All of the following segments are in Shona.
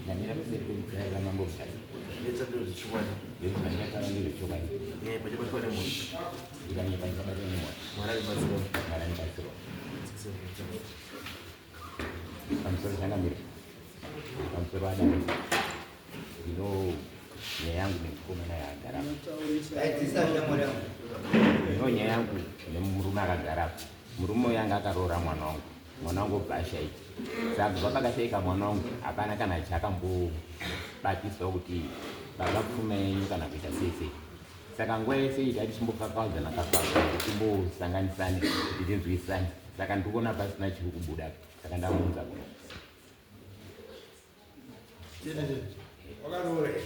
Ndamira kuseri kwemudhara ramambo Mutasa. Ndezvechokwadi. Ndezvandakataura ndezvechokwadi. Nyepa chabatwa nemoto. Ndikanyepa ndichabatwa nemoto. Mwari aribatsirawo. Mwari anibatsirawo. Pamusoro changamire. Pamusoro adare. Ndino nyaya yangu nemukomana yaagara. Ndino nyaya yangu nemurume akagara apo. Murume uyu anga akaroora mwana wangu. Mwana wangu obva ashaika. Saka kubva pakashaika mwana wangu hapana kana chaakambobatisawo kuti baba pfuma yenyu kana kuita sei sei. Saka nguva yese iyi tatichimbokakaudzana kakaudzana tichimbosanganisane tichinzwisisana. Saka ndiri kuona pasina chiri kubuda saka ndamuunza kuno. Wakaroora here?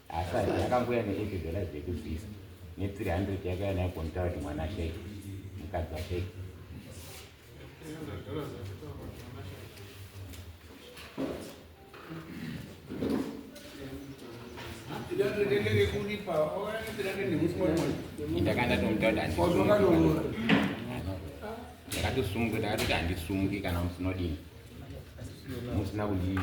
Asati yakangouya ne80 dollars yekuzivisa ne300 yakauya nayo kontaura kuti mwana ashaika mukadzi ashaika. Ndakanda tomuta kuti ndakatosumuka ndakatoti handisumuki kana musina kudini musina kudini.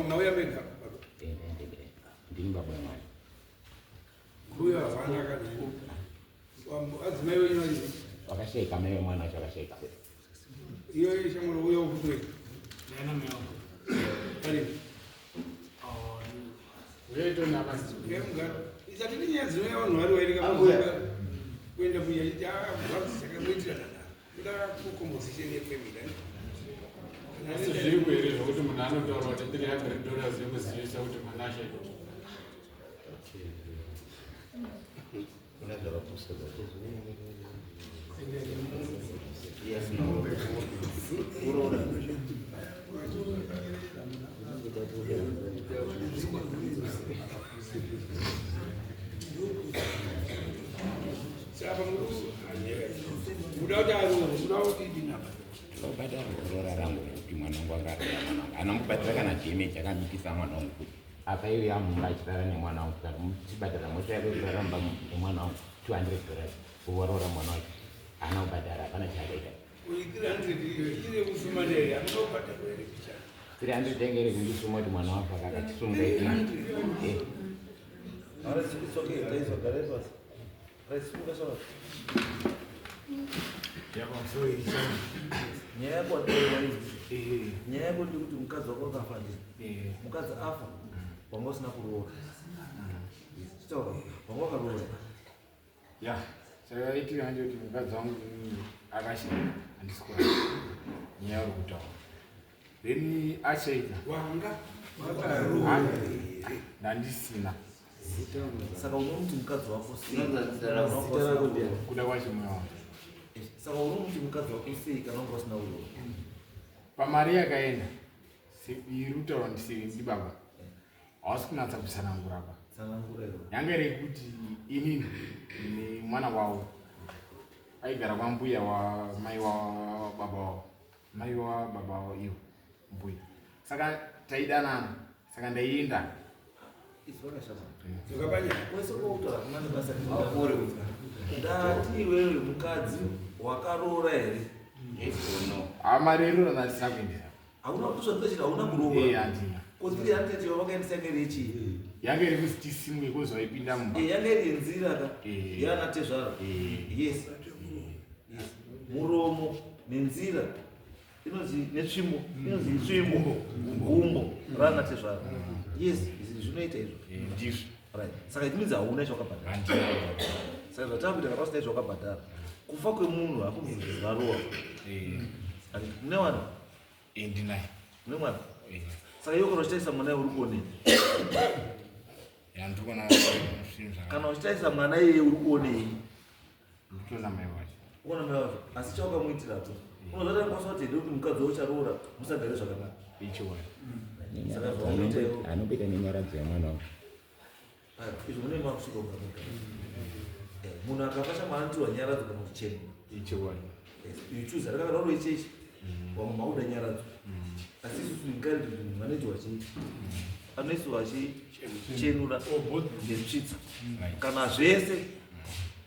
Mauya mega. Ndini baba wemwana. Mbuya havana kana. Adzimai wenyu vari. Vakashaika mai vemwana wacho vakashaika. Iyo shamwari uya ukutori. Ndana mai wangu. Ari. Uyaito Isati nyaya dzinouya vanhu vari vairi Ambuya. Kuenda kuya chakazoitirana kuda kucomposition yefamily. Asi zviriko here zvokuti munhu anotaura kuti 300 dollars yekuzivisa kuti mwana ashaika? Saka muda kuti aroore, muda kuti idinapa. Ndobhadhara roora rangu nekuti mwana wangu anga aroora mwana wangu. Haana kubhadhara kana damage akamitisa mwana wangu kuti apa iye yamumba achirara nemwana wangu kana muchibhadhara mhosva yake kurara mumba nemwana wangu 200 dollars kuvaroora mwana wacho. Haana kubhadhara, hapana chaakaita. Uyi 300 iyo iri kusuma here anobhadharwa here picha. 300 yange iri kundisuma kuti mwana wafa akatisunga iti. It's okay, guys, garai pasi. Right, simuka shamwari. Nyaya yako wataura idzi. Nyaya yako ndekuti mukadzi wako akafa ndizvo. Mukadzi afa wanga usina kuroora. Chitaura, wanga wakaroora. Ya, chakaitika ndechekuti mukadzi wangu akashaika, handisi kuramba. Nyaya uri kutaura. Then ashaika. Wanga wakaroora here? Ndandisina. Saka unomuti mukadzi wako sei? Kuda kwacho moyo wangu. Saka unomuti mukadzi wako sei kana wanga usina kuroora? Pamari yakaenda, iri kutaura ndibaba. Hausi kunatsa kutsanangura apa. Tsanangura iwe. Yanga iri yekuti inini nemwana wavo aigara kwambuya wamai wababa wavo. Mai wababa wavo ivo mbuya. Saka taidanana, saka ndaienda. Dzoka panyaya. Wese kwautaura hakuna nebasa ndati iwewe mukadzi wakaroora here? Yes or no? Mari yerora ndandisina kuendesa. Hauna kutozvandachira hauna kuroora. Handina. Ko 300 yavo vakaendesa yanga iri yechii? Yanga iri kuti tisimwe kozi vaipinda mumba. Yanga iri yenzira ka yana tezvara. Yes. Yes. Muromo nenzira inonzi netsvimbo inonzi itsvimbo gumbo rana tezvara. Yes, izvi zvinoita izvo. Ndizvo. Right. Saka it means hauna chawakabhadhara. Saka zvatakuita kana usina chawakabhadhara. Kufa kwemunhu hakunzi varowa. Mune mwana? Ndinaye. Mune mwana? Saka iwe kana uchitarisa mwana iye uri kuonei? Ndiri kuona zvinhu zvakanaka. Kana uchitarisa mwana iyeye uri kuonei? Ndiri kuona mai wacho. Uona mai wacho. Asi chawakamuitirapo. Unozoita kukwanisa kuti ndekuti mukadzi waucharoora musagare zvakanaka. Ichiona. Saka zvaunoita iwe. Anopita nenyaradzo yemwana wangu. Izvo munenge makusvika kukameka. Munhu akafa shamwari anotirwa nyaradzo kana kuti chemo. Ichiona. You choose rakakana uri wechechi. Wamwe makuda nyaradzo. Asi isusu encourage kuti munhu anoitirwa chii? Anoiswa achichenura netsvitsa kana zvese,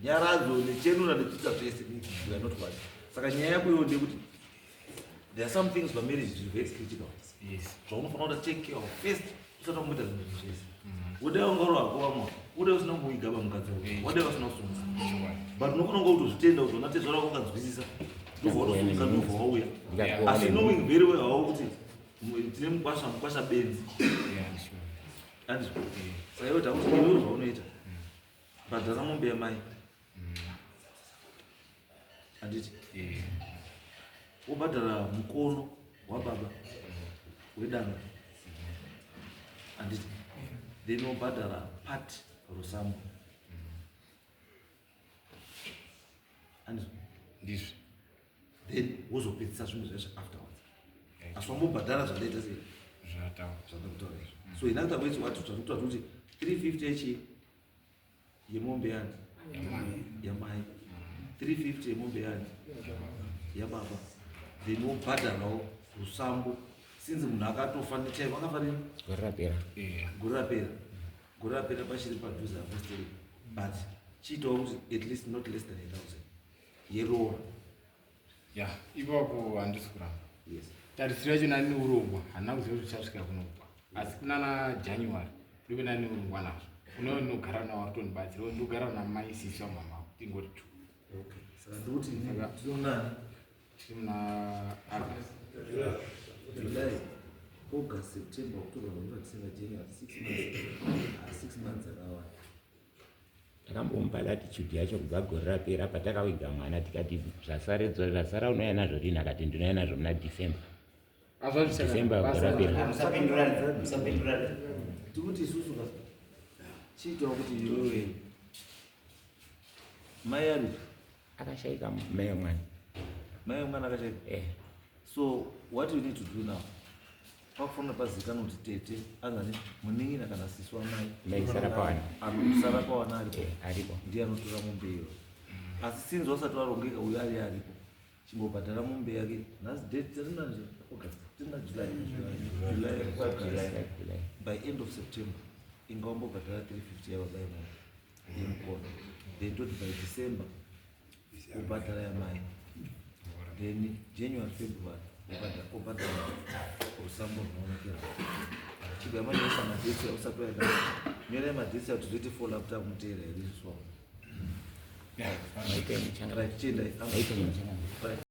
nyaradzo nechenura netsvitsa zvese. We are not one. Saka nyaya yako iwo ndeyekuti there are some things pamarriage zviri very critical zvaunofanira kuta take care of first usati wamboita zvinhu zvese. Wodai wanga uri wako wamwa, wodai usina kumboiga pamukadzi wako, wodai wasina kusungisa, but unokona kunge kutozvitenda kuti ona tezvara wako ukanzwisisa, ndobva watosungisa, ndobva wauya. Asi knowing very well havo kuti tine mukwasha, mukwasha benzi. Andizvo? Saka iwe takuti iwewe zvaunoita, bhadhara mombe yamai, handiti? Wobhadhara mukono wababa wedanga, handiti? Then wobhadhara part rusambo, handizvo? Ndizvo. Then wozopedzisa zvimwe zvacho afterwards, asi wambobhadhara zvandaita sei? Zvataura. Zvandakutaura izvo. So in other words, what zvandikutaura kuti 350 yechi yemombe yani yamai, 350 yemombe yani yababa, then wobhadharawo rusambo since munhu akatofa nechaivo akafa nini? Gore rapera. Gore rapera, gore rapera pachiri padhuze aposteri, but chiitawo kuti at least not less than 1000 yeroora. Ya, ipapo handisi kuramba. Yes. Tarisiro yacho nani neurongwa, handina kuziva kuti uchasvika kunobva, asi kunana January ndove nani neurongwa nazvo. Uno ndinogara nawo aritondibatsira, ndogara namai sisi vamama, tingori two. Okay, saka ndikuti tinonani? Tiri muna August. July, August, September, October, November, December, January, 6 months. Ah, 6 months akawanda. Takambomupa latitude yacho kubva gore rapera patakaviga mwana, tikati zvasaredzwa, zvasara unouya nazvo rini? Akati ndinouya nazvo muna December. December gore rapera. Musapindurane, musapindurane. Tikuti isusu ka, chiitawo kuti iwewe mai ari Akashayika mai wemwana. Mai wemwana akashaika? Eh. So what you need to do now, pakufanira pazikanwa kuti tete angani munin'ina kana sisi wamai. Mai Sarapawana. Sarapawana aripo? Eh, aripo. Ndiye anotora mombe iyo. Asi sinzi wasati warongeka, uyo ari aripo, chimbobhadhara mombe yake nhasi. Date tirina nje August, tirina July, July, August. July. By end of September inga wambobhadhara 350 yababa yemombe yemukono, then toti by December wobhadhara yamai, then January, February wobhadhara rusambo runoonekera. Chibva manyoresa madates ausati waenda, nyorai madates akuti zoite follow up, takumutera here isusu wavo. Maiteni changa. Right, chiendai. Maiteni changa. Right.